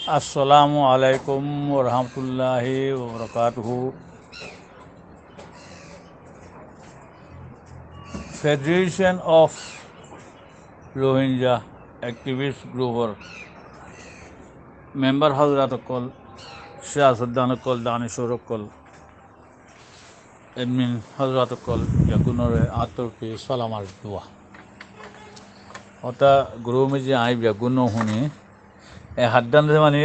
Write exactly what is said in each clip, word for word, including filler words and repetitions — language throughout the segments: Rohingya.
Assalamu alaikum warahmatulláhi wabarakátuhu. Federation of Rohingya Activist Group or member hazrat okkol, siyasatdan okkol, daniswar okkol, admin hazrat okkol, beggúnore añár torfóttu salam ar dua. Óta group or maze añí beggúne húni, e haddan ze mani,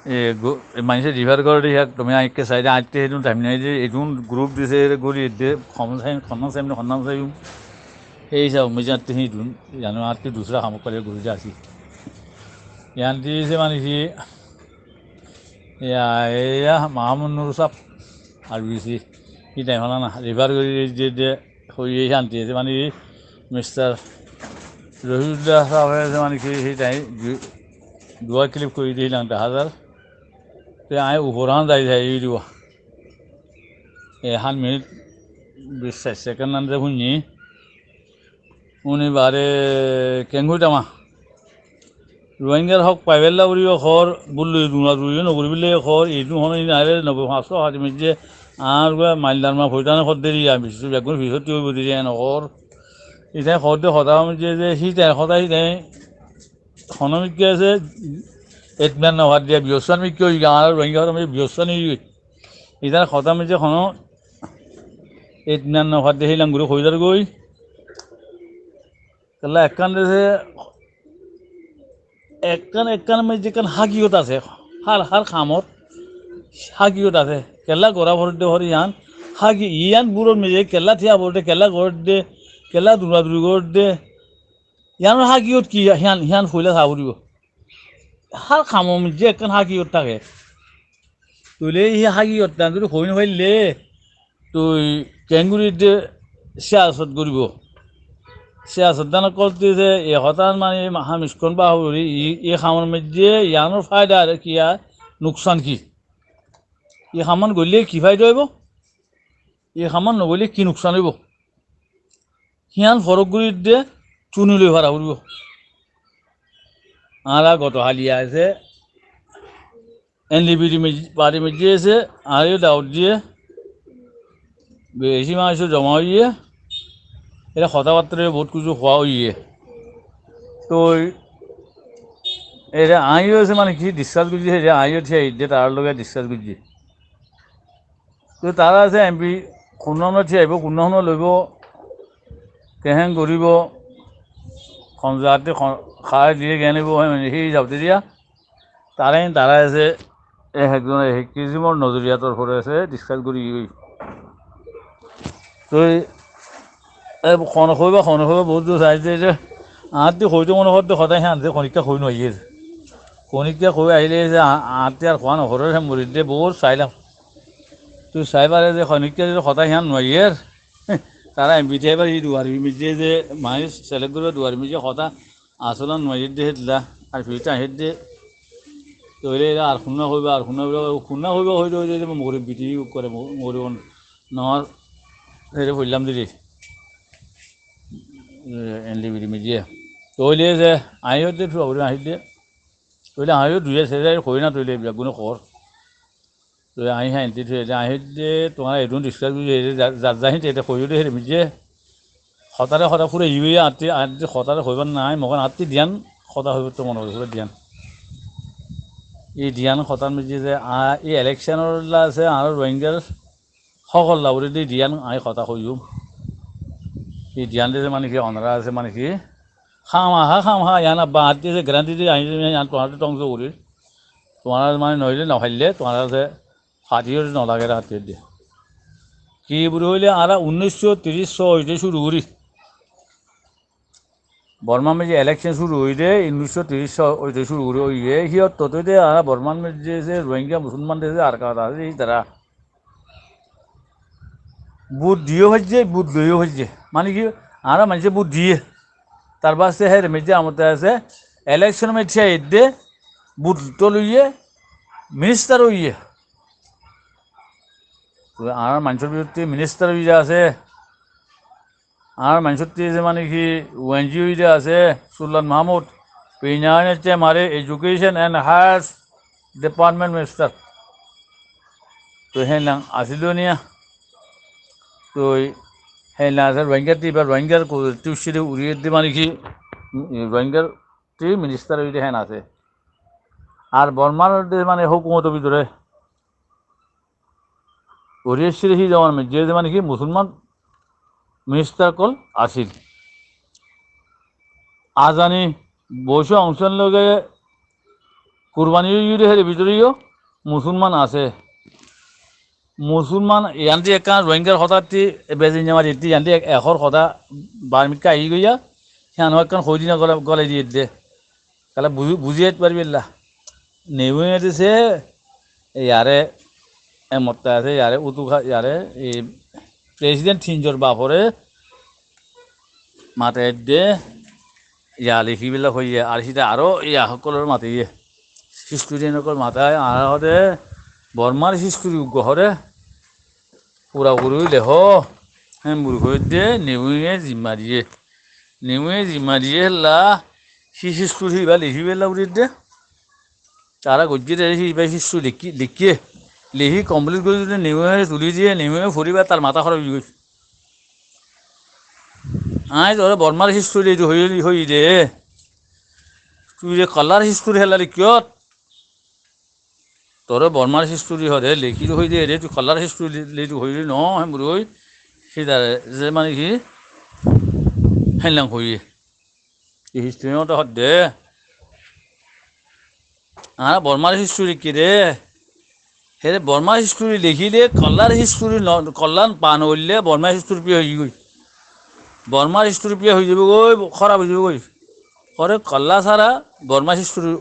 e, gu-, e maincé refer goré de, híyan tumi añí ekká sai de, añí to hédun time nai de, hédun group dise, ere gori de, hon sai, hon sai, hon sai, ei hísabe maze añí to hédun, zano añí to dusra ham kore gori de así. Yián dise mani ki, Iya, iya, Mahamud Nur sáb, R B C. Hí time fana na, refer gori de, de, hoiye shanti asé, mani, Mister Rohibullah sáb asé, mani ki, hí time du-, duwa clip gori de, hilang dahá zar. Te añí ufor han zai zai, ei duwa. E han minit, bis second ande fúinni. Uni bare kengui tama. Rohingyar hók faibálla buli hoór, bul loi duna duni no gori buli hoór, idu hono in aire nobboi fañs só hadi maze, añár gua mail darma foitane hoór deri, ami bisu beggún fisótti óibo deri en hoór. Ite hoór de hotá maze ze, híte hotá híte, hono mikká asé, etminan no fadde, biyossan mikká ói giyé, añár Rohingya hotá maze biyossan ói giyé. Itar hotá maze hono etminan no fadde, hílang gori hoi zar goi. Kella ekkán dese, ekkán, ekkán maze ekkán hákiyot asé, hár, hár hamor hákiyot asé. Kella gora foredde hore yián, háki-, yián buror maze kella tiya foredde, kella goredde, kella dura duri goredde. Yiánor hákiyot ki, yián, yián foila sa foribo. Hár hamor maze ekkán hákiyot táke. Tóile hí hákiyottan zodi hoi no faille, tui kengori de siyasot goribo? Siyasotdan okkol te ze e hotá mani hamickán ba hori, e, e hamor maze yiánor faida ar ki ar nuksan ki? E hamán goille ki faida óibo? E hamán no goille ki nuksan óibo? Híyan forok gori de cuni loi fara foribo. Añára goto hali asé, N D P di mej-, party maze asé, añáre dawot diye, beci manúc joma óiye, ere hotábatta bout kessú hoó óiye. Toi ere añí asé mani ki discuss goijjí, ere añí asé ede tarar loge discuss goijjí. Toi tara asé M P kunnán thíyaibo, kunnán loibo, kehén goribo, hon zaáte hon-, hare diye genibo, hé, hé hísabe diya. Tara, tara asé, ek ekzon ek ek kisimor nozoriyator uore asé discuss gori goi. Toi e hone hoiba, hone hoiba bout dur sai de, añátti hoito mone hoór de hotá híyan ze honikka hoi no aiyér. Honikka hoi aile ze a-, añátti ar hoá no hoór, hé muridde bout sailam. Tui sai fare ze honikka ze hotá híyan no aiyér. Tara M P thíyaibar e duwari maze ze manúc select goribar duwari maze hotá asólan no aiyér de hétla, ar firi aiyér de. Tóile ere ar kunná hoiba, ar kunná hoiba, kunná hoiba hoite hoite mogorib biti kore, mo-, mogorib on nor ere foillam diri. E, N D P di maze. Tóile ze añí hoite fura gori añí de. Tóile añí dui seri hoi na tóile beggúne hoór. Toi añí híyan de, toi añí de tuáñra edún discuss gori, ere za-, za-, za híyan de hoiyo de, hér maze hotare hotá fura iwe, añátti, añátti hotare hoibar nai, mokon añátti diyan hotá hoibar to mone hoibar diyan. E diyan hotar maze ze, a, e election or la asé, añára Rohingyar hókor la ure de diyan añí hotá hoiyum. E diyan de mani ki, onora asé mani ki, hámaha, hámaha, yián abba añátti ze guarantee de, añí ze yián tuáñrare dóngso gorir. Tuáñra mani noile no faille, tuáñra ze fati ore no lage rati de. Ki buli hoile, añára unnic só tiríc só oite cúru gori. Bormar maze election cúru ói de, unnic só tiríc só oite cúru gori óiye, híyot to de añára Bormar maze ze Rohingya Musolman de ze Arakan asé, ítara vote diyo faijje, vote loiyo faijje. Mani ki, añára maincé vote diye. Tar baade hér maze amar asé, election maze thíya de, vote to loiye, minister óiye. Toi añárar maincór bútottú minister ói de asé. Añárar maincóttú ze mani ki O N G G ói de asé, Sultan Mahamud. Pinnan ecce mare Education and Higher Department Minister. Toi hénnan asíl duniya. Toi hénnan asé Rohingyar te, iba Rohingyar ko-, tuccíre uriyé de mane ki, Rohingyar te minister óiye de hénnan asé. Ar Bormar de mane hókumotor bútore Oriyar círe hí zaman maijjé de mane ki musolman minister ókkol asíl. Azani Bosu Aung San loge kurbani óiye de hér bútore yó musolman asé. Musolman yandi ekkán Rohingyar hotá ttí bezinne mari ttí yandi ek-, ekor hotá Barmikká aiyí goiya, híyan ó ekkán hoidina gola-, golai diyé de. Kala buzi, buzi et paribolla. Newe dise, yare, e motta asé, yare, utu kha-, yare, e president tinzor bafore, mate edde, ya lekibella hoiye, ar hita aro ya hókkolore mate iye. Historian ókkol mate, ar hode, Bormar history ugga hore, Fura gori leho, hé muruk hoiyé de, Niue zimma diye. Niue zimma diye hélla, hí histori híba lekí bella urir de. Tara goijjé de híba histori lekí, lekíye. Lekí complete gori dile Niue tuli diye, Niue foriba tar mata hóraf ói goi. Añí tore Bormar histori ledu hoiyé, hoiyé de. Tui de kollar histori hélla lekíyot. Tore Bormar histori hode, lekí de hoiyé de, ere tui kollar histori le-, ledu hoiyé de no, hé muruk hoi, hítare ze mane ki, hénnan hoiyé. E histori no to hode. Añára Bormar histori ki de, here Bormar histori lekíle, kollar histori no, kollar pa no óile Bormar histori piya ói goi. Bormar histori piya ói zaibo goi, hóraf ói zaibo goi. Hore kolla sára Bormar histori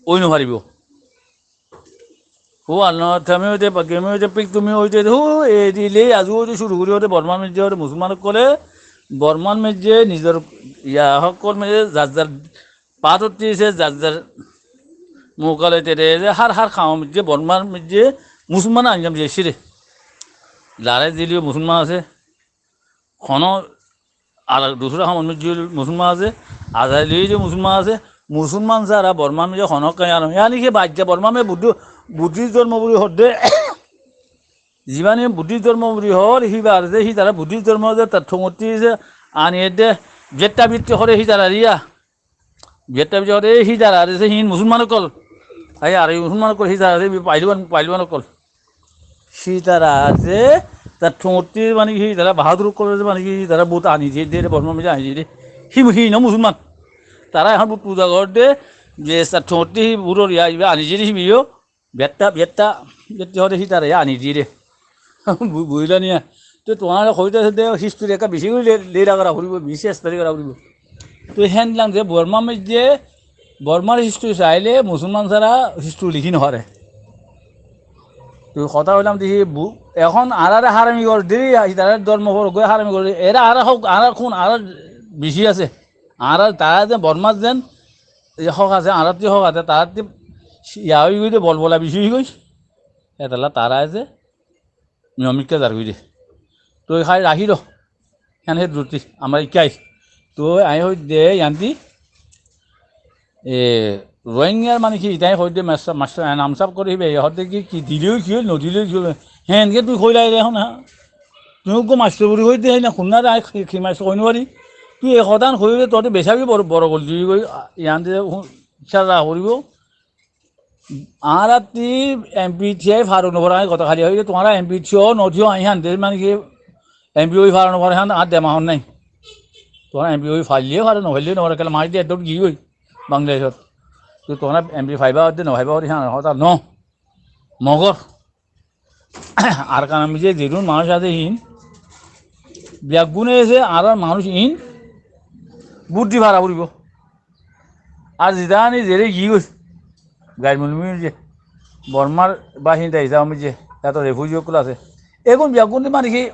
ói no faribo. Hú Alno Thami óite, Pagemi óite, Piktumi óite, hú edi lei azu óite cúru gorí óite Bormar maijjé óite Musolman ókkole, Bormar maijjé nizor ya hókkol maijjé zar zar pator tise zar zar mukale tere ze hár hár ham maijjé Bormar maijjé Musolman anjam diyé sire. Larai diliyó Musolman asé. Hono ala dusra ham maijjé Musolman asé, azadi loiyó de Musolman asé, Musolman sára Bormar maijjé hono kaiya no. Yani ki baijja Bormar maijjé Buddhu, Buddhist dormo buli hoó de, zibane Buddhist dormo buli hoó, híba ar ze, hítara Buddhist dormo ze, tar thongottí ze, ani edde, betta bitti hore hítara riya. Betta betta hore hítara ar ze, hín Musolman ókkol. Ai ar Musolman ókkol hítara ar ze, pailwan, pailwan ókkol. Hítara ar ze, tar thongottí mane ki, hítara bahadur ókkol ze mane ki, hítara bút ani diye de, Bormar maijjé ani diye de. Hí, hín no Musolman. Tara ehón bút puja gorer de, ze tar thongottí hí bútor ya, iba ani diye de, hí biyo. Betta, betta, betta hore hítara ya ani diye de. Bu-, buzila niya. To tuáñra hoite de history ekka beci gori le-, lera gora foribo, beci study gora foribo. To hénnan ze Bormar maijjé, Bormar history saile Musolman sára history lekí no fare. To hotá hoilam de bu-, ehón añárare harami gorer de, hítara dormo foro goi harami gorer de, era añára hók, añára kun, añára beci asé. Añára tara ze Bormar zen, e hók asé, añárattí hók asé, tarattí ya ói goi de, bolbola beci ói goi. Etolla tara ze, niyom ikká zar goi de. Toi hái rakí do. Híyan hé duti, añára ikká ai. Toi añí hoi de, yandi, e, Rohingyar mane ki, itañí hoi de, mastor, mastor Enam sáb gore híba, e hoi de ki, ki dile ki óil, no dile ki óil. Héen ke tui hoilai de ehón, ha? Tui uggwá mastor buli hoi de, hé na, hunnare añí ki, ki mastor hoi no fari. Tui e hotán hoi de, tore beca bi boro, boro gori dibi goi, yandi, hu, sára foribo. Añárattí M P tiyai faro no faro, añí hotá hali hoi de, tuáñra M P tiyo no tiyo, añí hán de, mane ki, M P oi faro no faro, hán, añár demag ot nai. Tuáñra M P oi faille faro, no faille no faro, kiyólla maze de eddur giyói Bangladecot. Toi tuáñra M P faiba de no faiba de hán hotá no. Mogor Arkanor maze zedún manúic asé hín, beggúne asé añárar manúic hín, bút di fara foribo. Ar zidani zere giyói, gair muslimi ze, Bormar basinda hísabe ze, eto refugee ókkol asé. Ehón beggúne mane ki,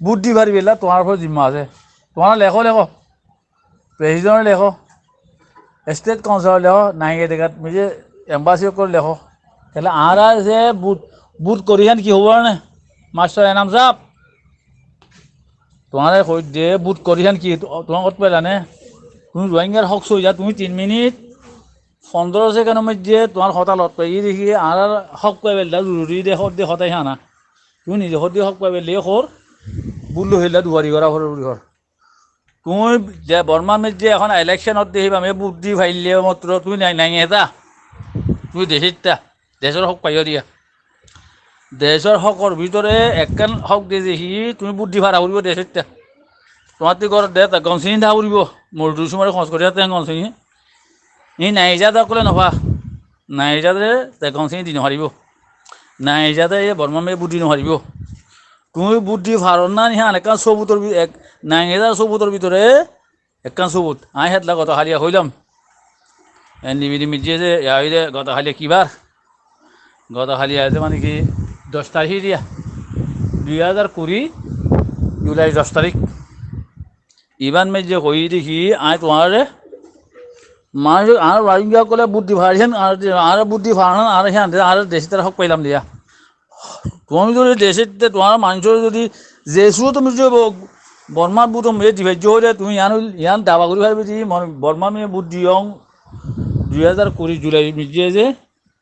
bút di faribella tuáñrar uore zimma asé. Tuáñra lekó, lekó. President ore lekó, State Council ore lekó, nainga degat maze embassy ókkol lekó. Kiyólla añára ze bút, bút kori hán ki hoibo ne? Mastor Enam sáb, tuáñra hoi de bút kori hán ki, tu-, tuáñra hotá bela ne? Tuñí Ruáingar hók sóiza, tuñí tin minit fondoro sekenor moiddé tuáñr hotá lot faiyí dehí, añárar hók faibolla zoruri de hoódde hotá hían. Tuñí nize hoódde hók faibolla hoór, búl óile duwari gorá foribó hoór. Tuñí de Bormár moiddé ehón elekcon ódde híba, me bút di faille mottor tuñí nai-, naingeta. Tuñí decóitta. Decór hók faiyó diya. Decór hókor bútore ekkán hók de dehí tuñí bút di fara foribó decóitta. Tuáñttú górot de Teggonsín dá foribó. Moldu sumare hos gorí Teggonsín. Í naizade ókkole nofa. Naizade Teggonsín di nofaribó. Naizade e Bormá me bút di nofaribó. Tuñí bút di faron na hían ekkán sóbutor bú-, ek, naizade sóbutor bútore ekkán sóbut. Aññí hétla goto háliya hoilam. N D B D moiddé ze, ya óile goto háliya ki bar? Goto háliya ze mane ki doc tarík diya. Dui házar kuri Julai doc tarík. Ibár moiddé hoiyí dehí aññí tuáñre, manúic, añára Ruáinga ókkole bút di faran, añára, añára bút di faran, añára hían de, añára decóttar hók failam diya. Tuñí zodi decóitta, tuáñr manúic zodi ze surotor moiddé óibou, Bormár bút moiddé di faijjó hoilé, tuñí yián, yián daba gorí faribá de, mor-, Bormár moiddé bút diyóng, dui házar kuri Julai moiddé ze,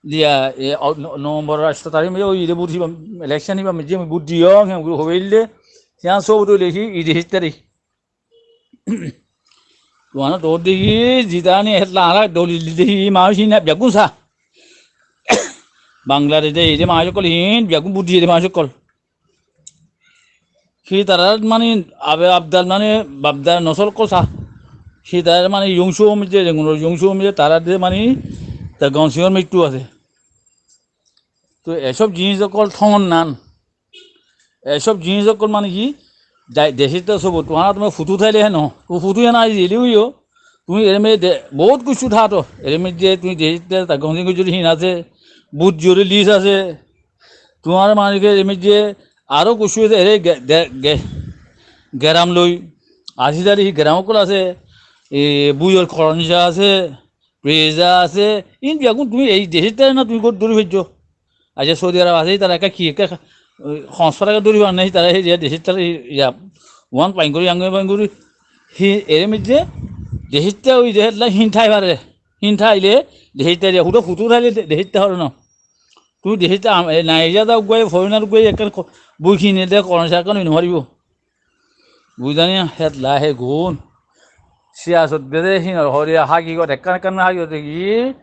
diya, e, o, no-, Novembor añctaro tarík moiddé óiye de bút híba, elekcon híba moiddé bút diyóng, hían gorí hoibaille, hían sóbut óile ki, i decóittare. Tuáñra toór dehí zitani hétla añára dolil di dehí manúic hín beggún sa. Bangladec de ede manúic ókkol hín beggún bút diye de manúic ókkol. Ki tarár mani abe abdal mani babdar nosol ókkol sa. Ki tarár mani yungsu omije, Rengunor yungsu omije, tarár de mani Teggonsíñor mittú asé. Toi ecób jinis ókkol thon nan. Ecób jinis ókkol mane ki, dai-, decóitta sóbut, tuáñra tuáñr futu táile héno, tu futu héno azi zeli óiyo, tuñí ere moiddé de-, bout kessú táto, ere moiddé tuñí decóitta Teggonsíñor zodi hín asé, bút zodi lis asé, tuáñr mane ki ere moiddé aró kessú asé, ere ge-, de-, ge-, geram loi, así zari hí geram ókkol asé, e, buiyór koronca asé, Visa asé, India gún tuñí ei decót táki na tuñí gór dóri faijjó. Aijja Saudi Arab asé, ítara ekká ki ekká, e, hoñs fara dóri fara nái, ítara ei decót táki, iya, uán fain gorí, yangói fain gorí. Hí, ere moiddé decót táki, oi decót lá hín tái fare. Hín táile decót táki, húda futu táile de-, decót táki fare no. Tuñí decót táki, am-, e, Naijeriya uggúa, foreigner uggúa, ekkán ko-, boi kine de, kono sakkán oi no faribó. Buijjó né? Hétla hé gún. Siyasot bede hín or horiya hagigót, ekkán ekkán hagigót degi,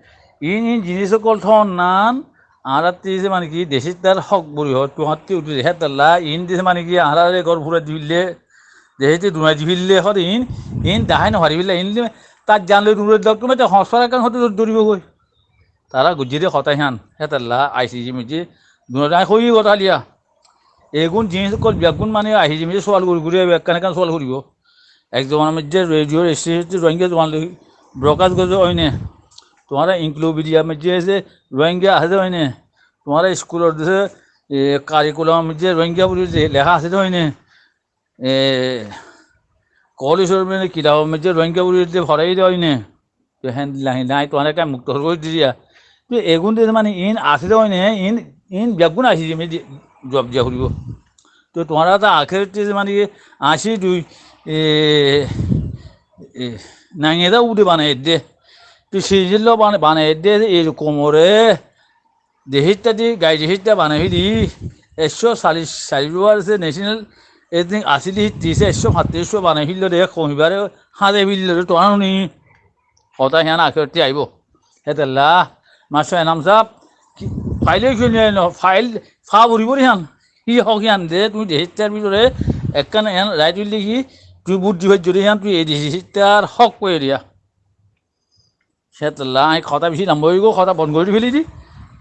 in in jinis ókkol thon nan, añárattú dise mane ki, decót tár hók buri hoó, tuáñttú uthi de, hétla in dise mane ki, añáráre gór furai di félaiye, decót dunai di félaiye, hóde in, in dahái no fari félaiye, in de tar jan loi dunai dok, tuáñttú hoñs fara ekkán hóde dóribo goi. Tará goijjé de hotá hían, hétla I C J moijjé, dunai añí hoiyí hotá liya. Egún jinis ókkol beggún mane I C J moijjé sual gori gori aibo, ekkán ekkán sual goribo. Ek zomanar moijjé radio station Rohingya zuban loi broadcast goijjé óine. Tuáñra encyclopedia moijjé asé Rohingya asé de óine. Tuáñra iskulor de, e, curriculum moijjé Rohingya buli de leká asé de óine. E, college or mane kilab or moijjé Rohingya buli de forai de óine. Toi héndilla héndilla añí tuáñre ekká mukto gorí diyé. Toi egún de mane in asé de óine, in, in beggún asé de, mi di-, juab diya foribo. Toi tuáñra ta akérotte de mane asé dui, e, e, nangeda ude banai de. Toi sei jilla bana-, banai de, ei rokom ore, decót táki, gai decót táki banai félaiye, ekcó callic, callic over se national, edin asíl híte se ekcó fattiríc over banai félaiyé de, ek homi bare háñdai félaiyé de, tuáñra fúni. Hotá hían akérotte aibo. Hétla, mastor Enam sáb, ki, fail ói giyé né no, fail, fa buri buri hían. Hí hók hían de, tuñí decót tár bútore ekkán hían right óile ki, tuñí bút di faijjó de hían, tuñí ei decót tár hók faiyó de. Hétla, añí hotá beci lamba ói giyói, hotá bon gorí félai di.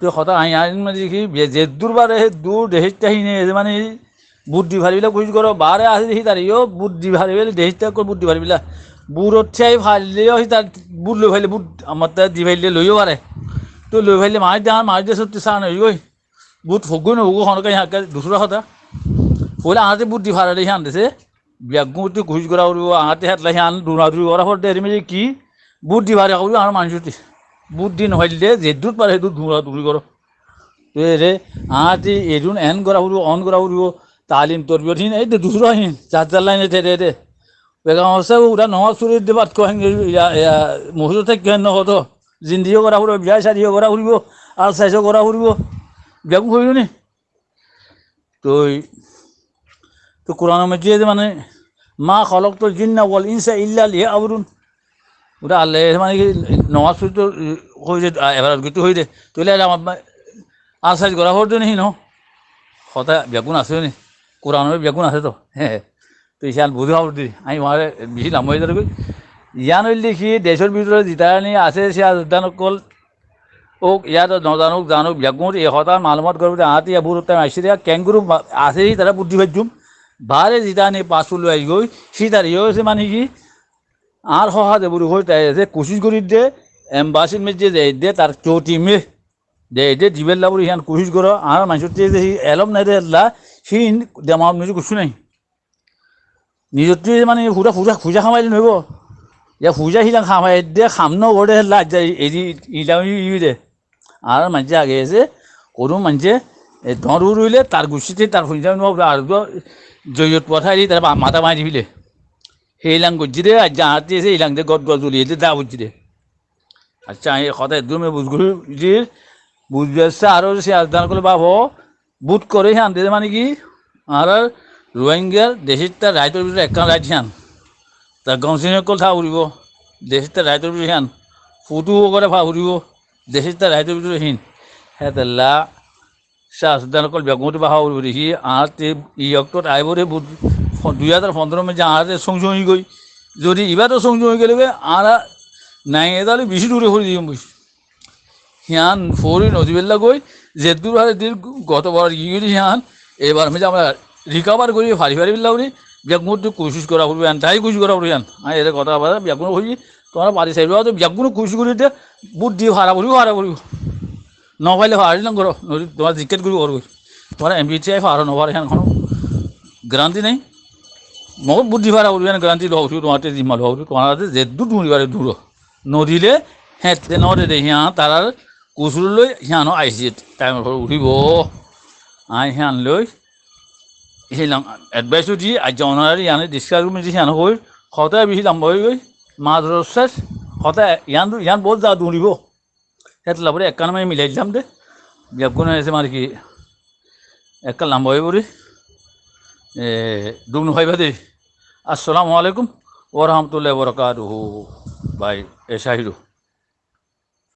Toi hotá añí, añí mane ki, be-, zeddúr fare, heddúr decót tái híne, e mane, bút di faribólla kucíc goró, bare asé de hítare yó, bút di faribólla, decót tái ókkol bút di faribólla. Bút tái faille yó hítar, bút loi faille, bút añártú di faille loiyó fare. Toi loi faille maáñci de, añár maáñci de sótti sán ói giyói. Bút foggúa no foggúa, honó kiyá ekká dusra hotá. Foila añártú bút di fare de hían dese, beggún ottu kucíc gorá foribo, añártú hétla hían dura duri gorá fore de, eri mane ki, bút di fare foribo añár manúic ottu. Bút di no faille, zeddúr fare heddúr dura duri goró. Toi ere, añártú edún en gorá foribo, on gorá foribo, talim torbiyot hín, ei de dusra hín, zar zar laine de, de, de. Beggún asé, ura nomás fori de bát kó, héen, ya, ya, mosjid táki héen no hoó. Zindigi gorá foribo, biya cádi gorá foribo, alsaiz gorá foribo. Beggún hoibo ni? Toi, toi Kuranor maze de mane, "ما خلقت الجن والإنس إلا ليعبدون." Ura Allah, mane ki, nomás fori to, eh, hoi de, ah, ebadat goitto hoi de. Toile amar ma-, alsaiz gorá foribo ni híno? Hotá beggún asé ni? Kuranor beggún asé to. Toi yián buzí fariba de, añí tuáñre beci lamba ói zargói. Yián óilde ki, decór bútore zitán asé, siyasatdan ókkol, ók, yá to no zanouk, zanouk, beggún e hotá malumat goríbo de, añátte yá búrot taim aiccé de, kengóri ma-, asé, hítara buddí faijjum. Baáre zitán passport loi aigói, hítara yó asé mane ki, añár hohá de buri hoi, tai asé, kucíc gorí de, embassir maze zai de, tar keu time, zai de, dibálla buri yián kucíc goró, añár maincór te de, hí elóm nai de ella, hín demak maze kucú nai. Nizottú mane fura, fura, fuza hamaile no óibo. Ya fuza hilan hamaile de ham no gore hella aijja edi ila oi de. Ar maincé age asé, hono maincé, e, dor ur óile tar gucíte tar fuinza no ar do joiyot pothaile tar ba-, mata mari fele. Hilan goijjé de, aijja añátte asé, hilan de got got zuli de da buijjé de. Accá, añí e hotá eddúr maze buzí gorí, buzí asé, aró siyasatdan ókkole bábo, bút goré híyan de mane ki, añárar Ruáingar decítta raitor bútore ekkán rait híyan. Tar gomsini ókkol tá foribo, decítta raitor bútore híyan. Futu ógora fá foribo, decítta raitor bútore hín. Hétolla siyasatdan ókkol beggúnottú báfa foribo de ki, añárattú e októt aibóre bút, dui házar fondoró maze añárattú sóñzom ói giyói. Zodi ibá to sóñzom ói gele goi, añára nai edalé beci dure fori diyum boi. Híyan fori no dibálla goi, zeddúr fare dir goto bar giyói de híyan, ebar maze amra rikabar gorí fari fari bálla gori, beggúnottú kucíc gora foribo, entahái kucíc gora foribo híyan. Añí ere hotá bata beggúne hoiyi, tuáñra fari sairó de beggúne kucíc gorí de, bút di fara foribo, fara foribo. No faile fari no goró, no, tuáñra zikket gorí goró. Tuáñra M B T I faro no faro, híyan hono guarantee nai. Mogor bút di fara foribo, híyan guarantee lowa foribo, tuáñrattú zimma lowa foribo, tuáñra zeddúr duri fare duro. No dile, hétte no de de híyan, tarar kusur loi híyan aisé, taim or uçibo. Añí híyan loi, híyan advice di, aijja onarare híyan discuss gorí híyan hoir, hotá beci lamba ói goi, mazarot céc, hotá híyan, híyan bout za duribo. Hétolla bore ekkán maze milai dilam de, beggúne asé mane ki, ekkán lamba ói bore, e, duk no faiba de. Assalamu alaikum wa rahmatullahi wa barakatuhu. Bái, e cáhiru.